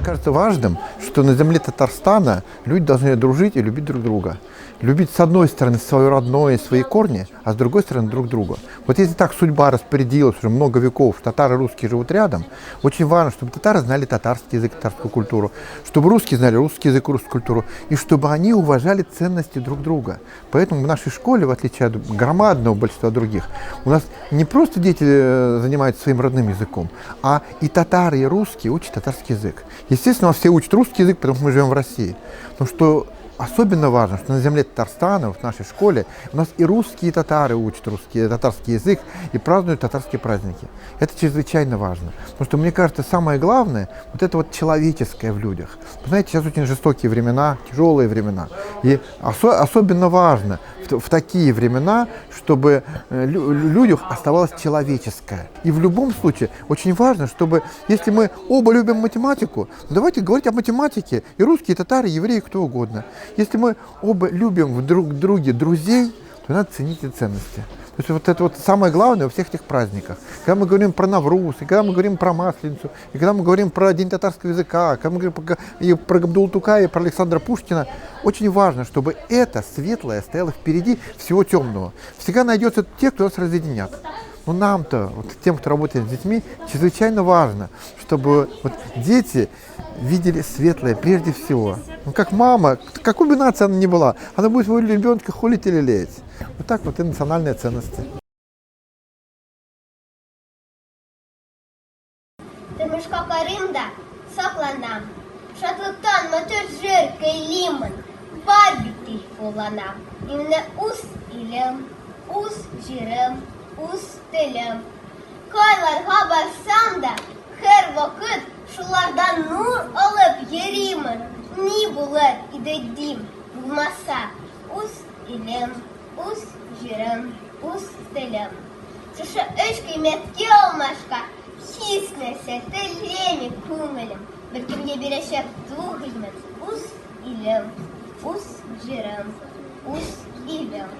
Кажется важным, что на земле Татарстана люди должны дружить и любить друг друга. Любить, с одной стороны, свое родное, свои корни, а с другой стороны, друг друга. Вот если так судьба распорядилась уже много веков, что татары и русские живут рядом, очень важно, чтобы татары знали татарский язык, татарскую культуру, чтобы русские знали русский язык, русскую культуру, и чтобы они уважали ценности друг друга. Поэтому в нашей школе, в отличие от громадного большинства других, у нас не просто дети занимаются своим родным языком, а и татары, и русские учат татарский язык. Естественно, все учат русский язык, потому что мы живем в России. Но что особенно важно, что на земле Татарстана, в нашей школе, у нас и русские, и татары учат русский, татарский язык и празднуют татарские праздники. Это чрезвычайно важно. Потому что, мне кажется, самое главное, вот это вот человеческое в людях. Вы знаете, сейчас очень жестокие времена, тяжелые времена. И особенно важно в такие времена, чтобы в людях оставалось человеческое. И в любом случае очень важно, чтобы, если мы оба любим математику, давайте говорить о математике, и русские, и татары, и евреи, кто угодно. Если мы оба любим в друг друге друзей, то надо ценить эти ценности. То есть вот это вот самое главное во всех этих праздниках. Когда мы говорим про Навруз, и когда мы говорим про Масленицу, и когда мы говорим про День татарского языка, когда мы говорим и про Габдулла Тукая, и про Александра Пушкина, очень важно, чтобы это светлое стояло впереди всего темного. Всегда найдется те, кто нас разъединят. Но нам-то, вот тем, кто работает с детьми, чрезвычайно важно, чтобы вот дети видели светлое прежде всего. Ну, как мама, какой бы нации она ни была, она будет своего ребенка холить или лелеять. Вот так вот и национальные ценности. Тормышка карыйм да, сокланам. Шатлыктан матур җыр көйлимен. Бар бит ди кулланам. Мине үз илем, үз җирем, үз телем. Кайларга барсам да, һәрвакыт шулардан нур алып йөримен. Ни булыр иде дим, булмаса үз илем, үз җирем, үз телем. Шушы өч кыйммәткә алмашка һич нәрсә теләми күңелем. Беркемгә бирәчәк түгелмен үз илем, үз җирем, үз илем.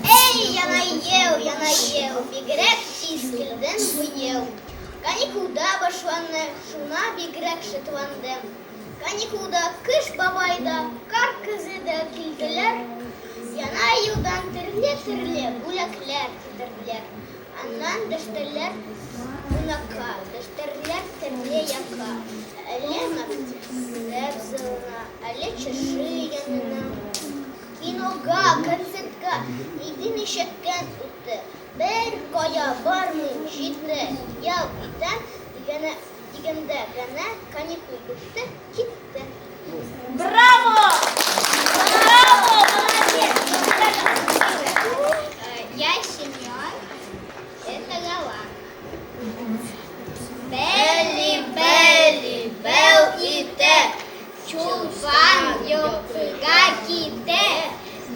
Эй, яңа ел, яңа ел, бигрәк тиз килдең бу ел. Каникулда башланды, шуңа бигрәк шатландым. Каникулда Кыш бабай да, Кар кызы да килделәр. Яңа елдан төрле-төрле бүләкләр китерделәр. Аннан дәштеләр кунакка, дәштеләр төрле якка. Әле мәктәп залына, әле чыршы янына. Кинога, концертка инде ничә көн үтте. Бер кая бармыйм, җитте. Ял итәм дигәнә, дигәндә генә каникул бетте, китте. Браво! Браво! Молодец! Я Семен, это Галан. Бәли, бәли, бәү итә, Чулпан йокыга китә.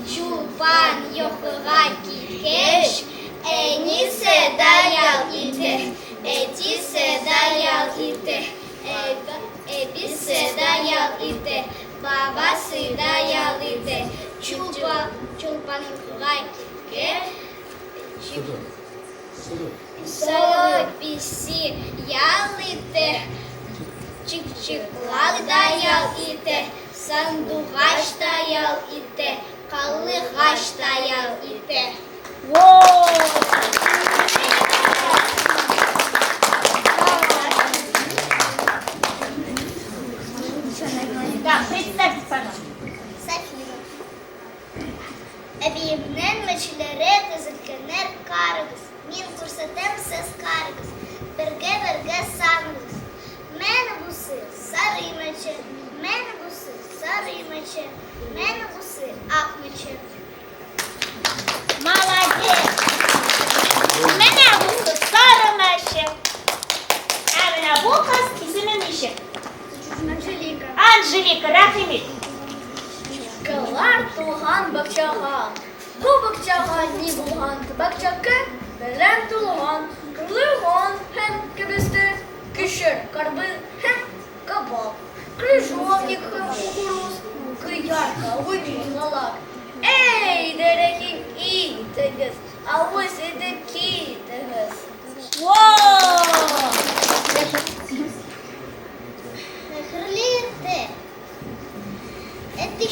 Чулпан йокыга киткәч, әнисе дә ял итә, әтисе дә ял итә, әбисе дә ял итә, бабасы да ял итә. Чулпан, Чулпан йокыга киткәч, Солы песи ял итә, чыпчыклар да ял итә, сандугач та ял итә, карлыгач та ял итә. Так, представьтесь, пожалуйста. София. Әбиемнең мәчеләре төзелгәннәр, карагыз. Мин күрсәтәм, сез карагыз. Бергә-бергә санагыз. Менә бусы сары мәче, менә бусы сары мәче, менә бусы ак мәче. Молодец! Менә бусы сары мәче. Ә менә бу кыз исеме ничек? Анжелика. Анжелика, рәхим ит. Кылар тулган бакчага. Бу бакчага ни булган? Бакча кем белән тулган? Карлыган һәм кәбестә, кишер, карбыз һәм кабак, крыжовник һәм кукуруз, кыяр, кавын, ябалак. Әй, дә рәхим итегез, авыз итеп китегез. Во!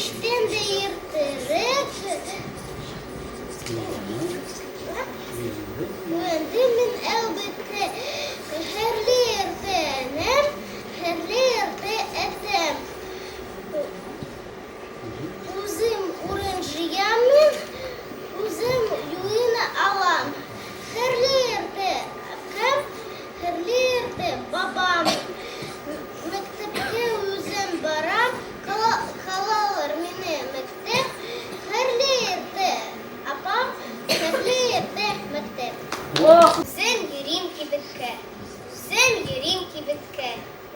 Эштән дә иртәрәк Уяндым мин, әлбәттә. Хәерле иртә, энем, хәерле иртә, әтәм. Үзем урын җыям мин, үзем юына алам. Хәерле иртә, әбкәм, хәерле иртә, бабам. Мәктәпкә үзем барам, калалар мине мәктәп. Хәерле иртә, апам, хәерле иртә, мәктәп. Үзем йөрим кибеткә, үзем йөрим кибеткә.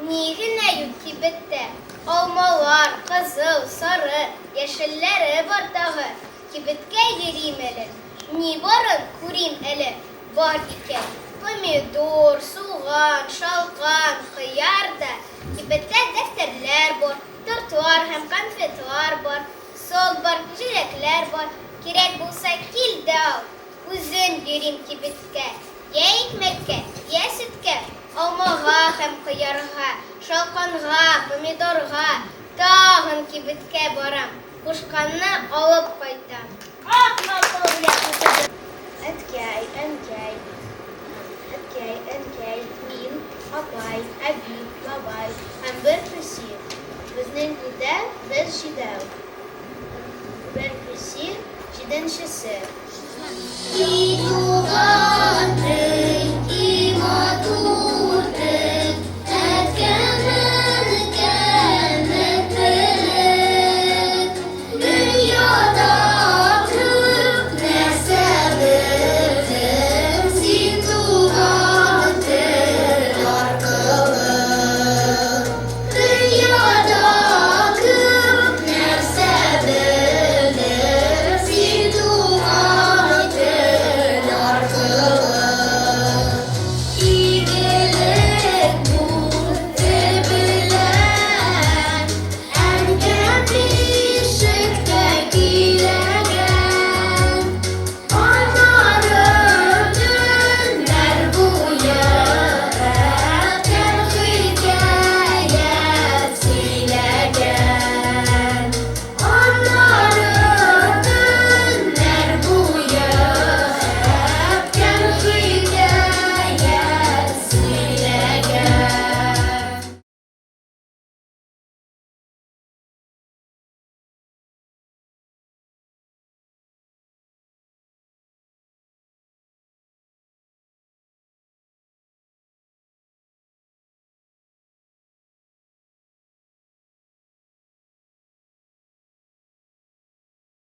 Ни генә юк кибеттә, алмалар, кызыл, сары, яшелләре бар тагы. Кибеткә йөрим әле, ни барын күрим әле. Бар икән, помидор, суган, шалкан, кыяр да. Кибеттә дәфтәрләр бар, тортлар һәм конфетлар бар, сок бар, җиләкләр бар. Кирәк булса, кил дә ал. Үзем йөрим кибеткә, йә икмәккә, йә сөткә, алмага һәм кыярга, шалканга, помидорга, тагын кибеткә барам, кушканны алып кайтам. Ах, матур укыды. Әткәй, әнкәй, әткәй, әнкәй, мин, апай, әби, бабай һәм бер песи. Безнең өйдә без җидәү. Бер песи, җиденчесе.